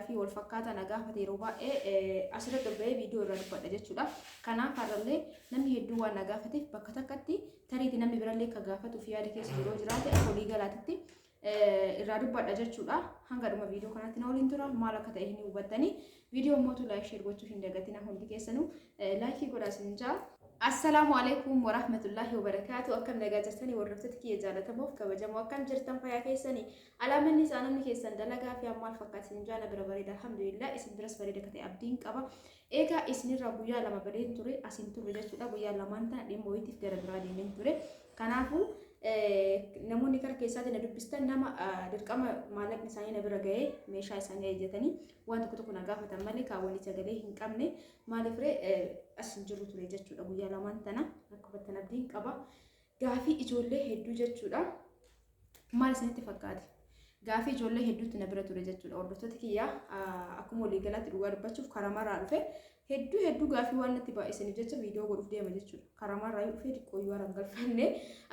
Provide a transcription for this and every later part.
gaafii wal fakkaataa na gaafate yeroo baay'ee asirratti ol ba'ee viidiyoo irraa dubbadha jechuudha. Kanaaf har'allee namni hedduu waan na gaafateef bakka takkatti tariitii namni birallee akka gaafatuuf yaada keessa yeroo jiraate akka walii galaatitti irraa dubbadha jechuudha. Hanga dhuma viidiyoo kanaatti na waliin tura maal akka ta'e hin hubattanii. Viidiyoo mootu like share gochuu hin dagatina hundi keessanuu laayikii godhaa isin jaa. Assalaamu alaikum warahmatullahi wabarakaatu. Akkam nagaa jirtanii hordoftoota kiyya jaallatamoof kabajamoo, akkam jirtan fayyaa keessanii? Alaamanni isaa namni keessan dalagaa fi maal fakkaata isin jaala bira bareeda, alhamdulillah. Isin biras bareeda akka ta'e abdiin qaba. Egaa isinirraa guyyaa 2 badeen ture, asin turre jechuudha. Guyyaa lamaan tana dhimma wayiitiif gara biraa deemeen ture. Kanaafuu namoonni kara keessaatii na dubbistan nama dirqama maallaqni isaanii na bira ga'ee meeshaa isaanii ajajatanii waan tokko tokko na gaafatan malee kaawwanii sagalee hin qabne maaliif ree as hin jirru ture jechuudha. Guyyaa lamaan tana akka hubattan abdiin qaba. Gaafii ijoollee hedduu jechuudha. Maal isinitti fakkaate? Gaafii ijoollee hedduutti na bira ture jechuudha. Hordoftoota kiyyaa, akkuma waliigalaatti dhugaa dubbachuuf karamarraa dhufe hedduu hedduu gaafii waan natti baay'isaniif jecha viidiyoo godhuuf deema jechuudha. Karamarraa yoo dhufe xiqqooyyuu haran galfanne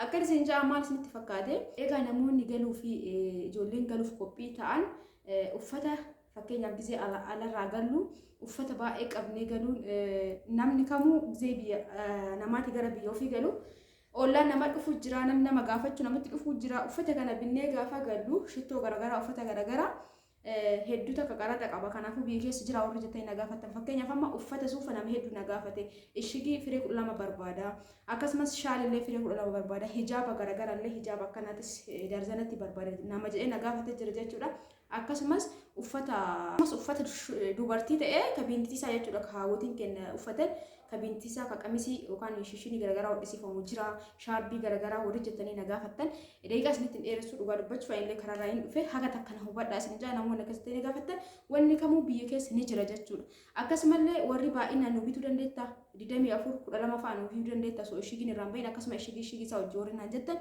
akkan isin ja'a maal isinitti fakkaate? Egaa namoonni galuu fi ijoolleen galuuf qophii ta'an uffata fakkeenyaaf gizee alarraa gallu uffata baay'ee qabnee galuun namni kamuu gizee biyya namaati gara biyya ofii galu ollaan nama dhufu jira, namni nama gaafachuu namatti dhufu jira. Uffata kana binnee gaafa gallu shittoo garaagaraa, uffata garaagaraa hedduu takka qaraxa qaba. Kanaafuu biyya keessa jira warri jettanii na gaafattan, fakkeenyaaf amma uffata suufa nama hedduu na gaafate, ishigii firee 12 barbaada, akkasumas shaalillee firee 12 barbaada, hijaaba garaagaraa illee, hijaaba akkanaatis darzanatti barbaada nama jedhee na gaafate jira jechuudha. Akkasumas uffata dubartii ta'ee ka biintisaa jechuudha, ka haawwotiin kenna uffatan, ka biintisaa, ka qamisii yookaan shishinii garaagaraa hodhisiifamu jira, shaarbii garaagaraa warri jettanii na gaafattan, daqiiqaa isinitti hin dheeressu. Dhugaa dubbachuuf illee karaarraa hin dhufe, haga takka na hubadhaa isin jaa. Namoonni akkasitti na gaafattan wanni kamuu biyya keessa ni jira jechuudha. Akkasumallee warri baay'inaan nu bituu dandeetta, 24 12 fa'a nu bituu dandeetta osoo ishigiin irraan bahin, akkasuma ishigii isaa hojii warri naan jettan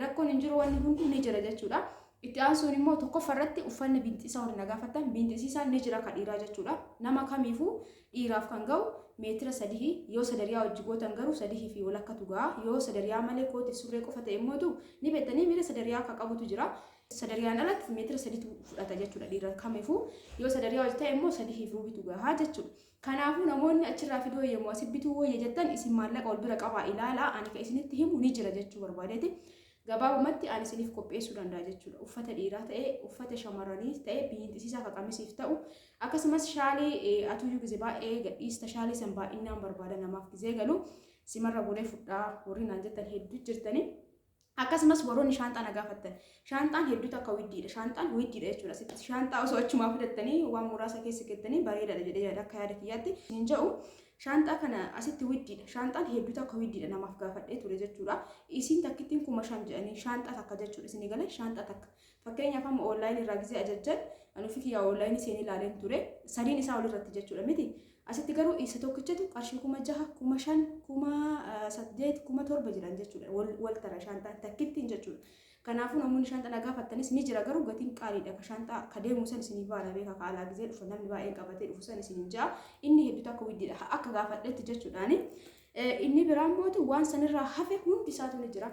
rakkoon hin jiru, wanni hundi ni jira jechuudha. Itti aansuun immoo tokkoffaa irratti uffanni binxisaa warri na gaafattan, binxisiisaan ni jira, ka dhiiraa jechuudha. Nama kamiifuu dhiiraaf kan ga'u meetira 3, yoo sadariyaa hojii gootan garuu sadihii fi walakkatu ga'a. Yoo sadariyaa malee kootiif surree qofa ta'e immootu ni beektanii miira sadariyaa akka qabutu jira. Sadariyaan alatti meetira 3tu fudhata jechuudha dhiira kamiifuu. Yoo sadariyaa hojii ta'e immoo sadihii fi rubitu gahaa jechuudha. Kanaafuu namoonni achirraa fiduu wayyamoo asi bituu wayya jettan, isin maallaqa wal bira qabaa ilaalaa, ani kan isinitti himu ni jira jechuu barbaadeeti. Gabaabumatti ani isiniif qopheessuu danda'a jechuudha. Uffata dhiiraa ta'ee, uffata shamarranii ta'ee, biinxisiisaa akka qamisiif ta'u, akkasumas shaalii atuyyuu gizee baay'ee gadhiista, shaalii san baay'inaan barbaada namaaf gizee galu simarra goree fudhaa warri naan jettan hedduu jirtanii. Akkasumas warroonni shaanxaa na gaafattan. Shaanxaan hedduu takka widdiidha. Shaanxaan widdiidha jechuudha. Asitti shaanxaa osoo achumaa fidattanii waan muraasa keessa keettanii bareedaadha jedhee yaada akka yaada kiyyaatti. Hin jedhu shaanxaa kana asitti widdiidha. Shaanxaan hedduu takka widdiidha, namaaf gaafadhee ture jechuudha. Isiin takkittiin 5000 jedhanii shaanxaa takka jechuudha. Isin galee shaanxaa takka. Fakkeenyaaf amma onlaayinii irraa gizee ajajjan ani ofii kiyyaa onlaayinii seenee ilaaleen ture. Sadiin isaa walirratti jechuudha miti. Asitti garuu isa tokkichatu qarshii 6000, 5000, 8000, 7000 jiran jechuudha. Wal tara shaanxaan takkittiin jechuudha. Kanaafuu namoonni shaanxaa na gaafattanis ni jira, garuu gatiin qaaliidha. Ka shaanxaa ka deemu san isinii baana beeka, ka alaa gizee dhufu namni baay'een qabatee dhufu san isin ja'a. Inni hedduu takka widdiidha. Akka gaafadhetti jechuudhaani. Inni biraan mootu waan sanirraa hafe hundi isaatu ni jira.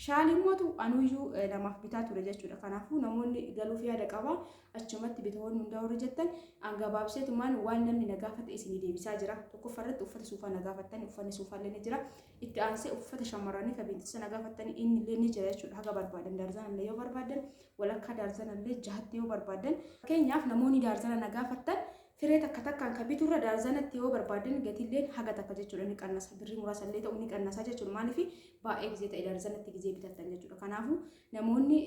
Shaaliin mootu anuyyuu namaaf bitaa ture jechuudha. Kanaafuu namoonni galuuf yaada qaba. Achumatti bitawoonni hundaa warri jettan an gabaabseetumaan waan namni na gaafate isinii deebisaa jira. Tokkoffaa irratti uffata suufaa na gaafattan, uffanni suufaallee ni jira. Itti aansee uffata shamarranii ka beeksisa na gaafattan inni illee ni jira jechuudha. Haga barbaadan daarzanallee yoo barbaadan, walakkaa daarzanallee jahatti yoo barbaadan. Fakkeenyaaf namoonni daarzana na gaafattan firee takka takkaan ka biturra daarzanatti yoo barbaadan gatiilleen haga takka jechuudha ni qannasa. Birrii muraasa illee ta'u ni qannasa jechuudha. Maaliif baay'ee gizee ta'e daarzanatti gizee bitattan jechuudha. Kanaafuu namoonni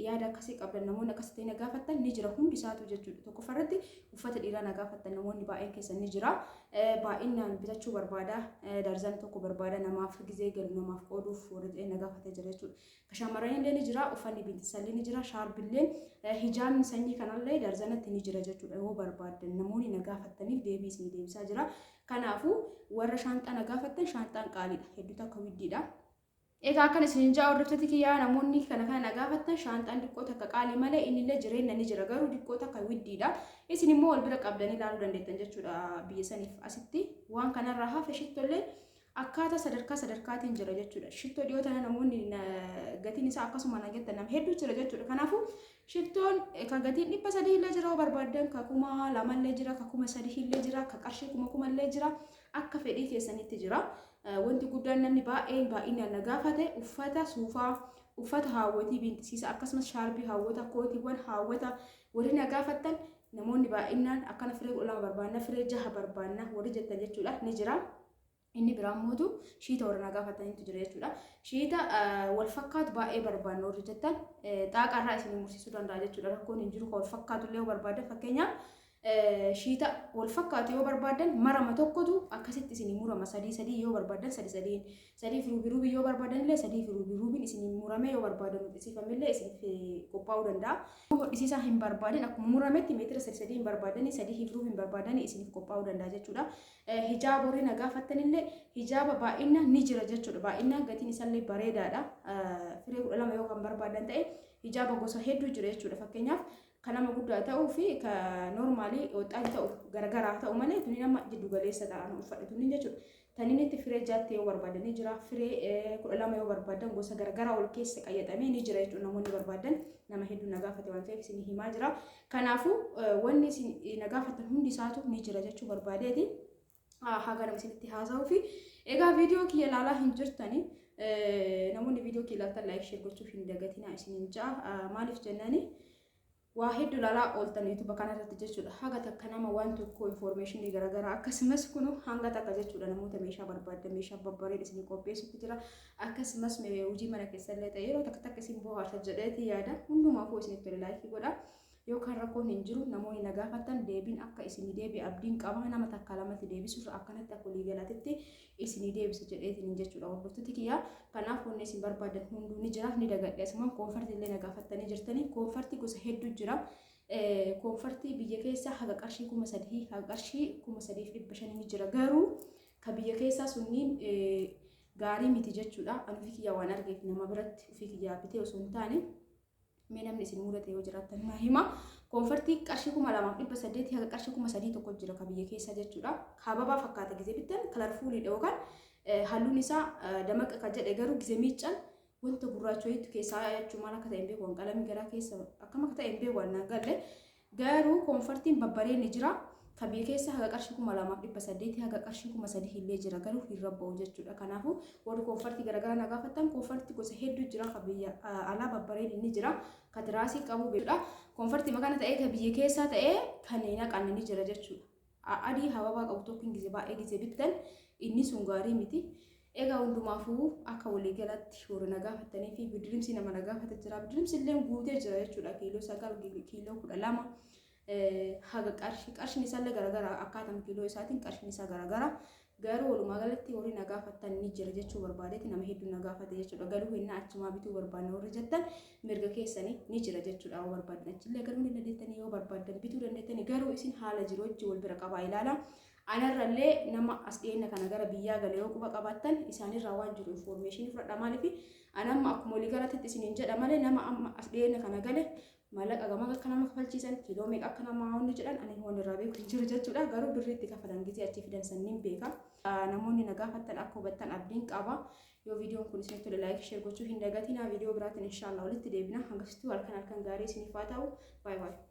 yaada akkasii qabdan, namoonni akkasii ta'e na gaafattan ni jira hundi isaatu jechuudha. Tokkoffaa irratti uffata dhiiraa na gaafattan namoonni baay'een keessan ni jira. Baay'inaan bitachuu barbaada, daarzana tokko barbaada namaaf gizee galu namaaf qooduuf warri jedhee na gaafatee jira jechuudha. Ka shamarranii illee ni jira, uffanni bintisallee ni jira, shaarbillee, hijaabni sanyii kanallee darzanatti ni jira jechuudha. Yoo barbaaddan namoonni na gaafattaniif deebii isinii deebisaa jira. Kanaafuu warra shaanxaa na gaafattan shaanxaan qaaliidha. Hedduu takka widdiidha. Egaa akkan isin ja'a hordoftoota kiyyaa, namoonni kana kana na gaafattan shaanxaan diqqoo takka qaalii malee innillee jireenya ni jira, garuu diqqoo takka widdiidha. Isin immoo wal bira qabdanii ilaaluu dandeettan jechuudha biyya saniif asitti waan kanarraa hafe shittollee Akkaataa sadarkaa sadarkaatiin jira jechuudha. Shittoo dhiyoo tana namoonni gatiin isaa akkasuma na jettan nama hedduu jira jechuudha. Kanaafuu shittoon ka gatiin 300 illee jira yoo barbaaddan, ka 2000 illee jira, ka 3000 illee jira, ka qarshii 1000 illee jira. Akka fedhii keessanitti jira. Wanti guddaan namni baay'een baay'inaan na gaafate uffata suufaa, uffata haawwatii biinxisiisa, akkasumas shaarbii haawwata, kootiiwwan haawwata warri na gaafattan namoonni baay'inaan akkana firee 12 barbaanna, firee 6 barbaanna warri jettan jechuudha ni jira. Inni biraa mootu shiita warra na gaafatanitu jira jechuudha. Shiita wal fakkaatu baay'ee barbaanna warri jettan xaaqarraa isin mursiisuu danda'a jechuudha. Rakkoon hin jiru, kan wal fakkaatu illee yoo barbaadan, fakkeenyaaf shiita wal fakkaatu yoo barbaadan marama tokkotu akkasitti isin murama. Sadii sadii yoo barbaadan sadi sadiin, sadii fi ruubii ruubii yoo barbaadan illee sadii fi ruubii ruubiin isin murame, yoo barbaadan hodhisiifamillee isin qophaa'uu danda'a. Hodhisiisaa hin barbaadin, akkuma murametti meetira sadi sadii hin barbaadanii, sadii fi ruubii hin barbaadanii isiniif qophaa'uu danda'a jechuudha. Hijaaba warri na gaafattanillee hijaaba baay'inaan ni jira jechuudha. Baay'inaan gatiin isaallee bareedaadha. Firee 12 yoo kan barbaadan ta'e hijaaba gosa hedduu jira jechuudha. Fakkeenyaaf kan nama guddaa ta'uu fi kan noormaalii waxxaati ta'u garagaraa ta'u malee tuni nama jiddu galeessa ta'an uffadhe tuni jechuudha. Taniin itti firee 6tti yoo barbaadan ni jira. Firee 12 yoo barbaadan gosa garagaraa wal keessa qayyadamee ni jira jechuudha. Namoonni barbaadan nama hedduu na gaafate waan ta'eef isin himaa jira. Kanaafuu wanni isin na gaafatan hundi isaatu ni jira jechuu barbaadeeti. Haga nama isinitti haasa'uu fi egaa viidiyoo kiyya ilaalaa hin jirtani. Namoonni viidiyoo kiyya ilaaltan like, share gochuu hin dagatinaa isiniin ja'a. Maaliif jennaani, waa hedduu ilaalaa ooltan YouTube kanarratti jechuudha. Haga takka nama waan tokko informationii garaagaraa akkasumas kunu hanga takka jechuudha, namoota meeshaa barbaaddan meeshaa babbareeda isin qopheessutti jira. Akkasumas hojii mana keessallee ta'e yeroo takka takka isin bohaarsa jedheeti yaada. Hundumaafuu isinitti tole like godha. Yookaan rakkoon hin jiru, namoonni na gaafattan deebiin akka isinii deebi'e abdiin qaba. Nama takka lamatti deebisuurra akkanatti akka walii galaatitti isinii deebisa jedheetiin jechuudha, hordoftoota kiyyaa. Kanaaf wanni isin barbaadan hunduu ni jira. Ni dagadhe, asumaan koonfartii illee na gaafattanii jirtanii. Koonfartii gosa hedduu jira. Koonfartii biyya keessaa haga qarshii 3000 haga qarshii 3500 ni jira. Garuu ka biyya keessaa sunniin gaarii miti jechuudha. Ani ofii kiyyaa waan argeef, nama biratti ofii kiyyaa bitee osoo hin taane, mee namni isin mudate yoo jiraattan naa hima. Koonfartii qarshii 2800 haga qarshii 3000 tokko jira ka biyya keessaa jechuudha. Hababaa fakkaata gizee bittan, colorfuliidha yookaan halluun isaa damaqa ka jedhe, garuu gizee miiccan wanta gurraacha wayiitu keessaa jechuun maal akka ta'e hin beeku, qalamii garaa keessa akkam akka ta'e hin beeku, waan naan galle. Garuu koonfartiin babbareedni jira. Ka biyya keessa haga qarshii 2800 haga qarshii 3000 illee jira, garuu hin rabba'u jechuudha. Kanaafuu warri koonfartii garaagaraa na gaafattan, koonfartii gosa hedduu jira, ka biyya alaa babbareedni ni jira. Ka tiraasii qabu jechuudha. Koonfartii makana ta'ee ka biyya keessaa ta'ee kan hin haqanne ni jira jechuudha. Adii hababaa qabu tokko gizee baay'ee gizee bittan inni sun gaarii miti. Egaa hundumaafuu akka waliigalatti warri na gaafattanii fi bidirimsi nama na gaafate jira. Bidirimsi illee guutee jira jechuudha. Kiiloo 9, kiiloo 12 haga qarshii, qarshiin isaallee garagara, akkaataan kiiloo isaatiin qarshiin isaa garagara. Garuu walumaa galatti warri na gaafattan ni jira jechuu barbaadeeti, nama hedduu na gaafate jechuudha. Galuu hennaa achumaa bituu barbaanne warri jettan mirga keessanii ni jira jechuudha. Yoo barbaadan achillee galuu ni dandeettanii, yoo barbaadan bituu dandeettanii, garuu isin haala jiru wajjin wal bira qabaa ilaala. Anarrallee nama as dhiyeenya kana gara biyyaa gale yoo quba qabaattan isaanirraa waan jiru informationii fudhadha. Maaliif an amma akkuma walii galatti isiniin jedha malee, nama amma as dhiyeenya kana gale maallaqa gama akka nama kafalchiisan, kiiloo meeqa akka nama wanni jedhan ani waan irraa beeku hin jiru jechuudha. Garuu birrii itti kafalan gizee achi fidan sanniin beeka. Namoonni na gaafattan akka hubattan abdiin qaba. Yoo viidiyoon kun isinitti tole like, share gochuu hin dagatinaa. Viidiyoo biraatiin inshaallah walitti deebina. Hangasittuu halkan halkan gaarii isiniif haa ta'u. Baay'ee baay'ee.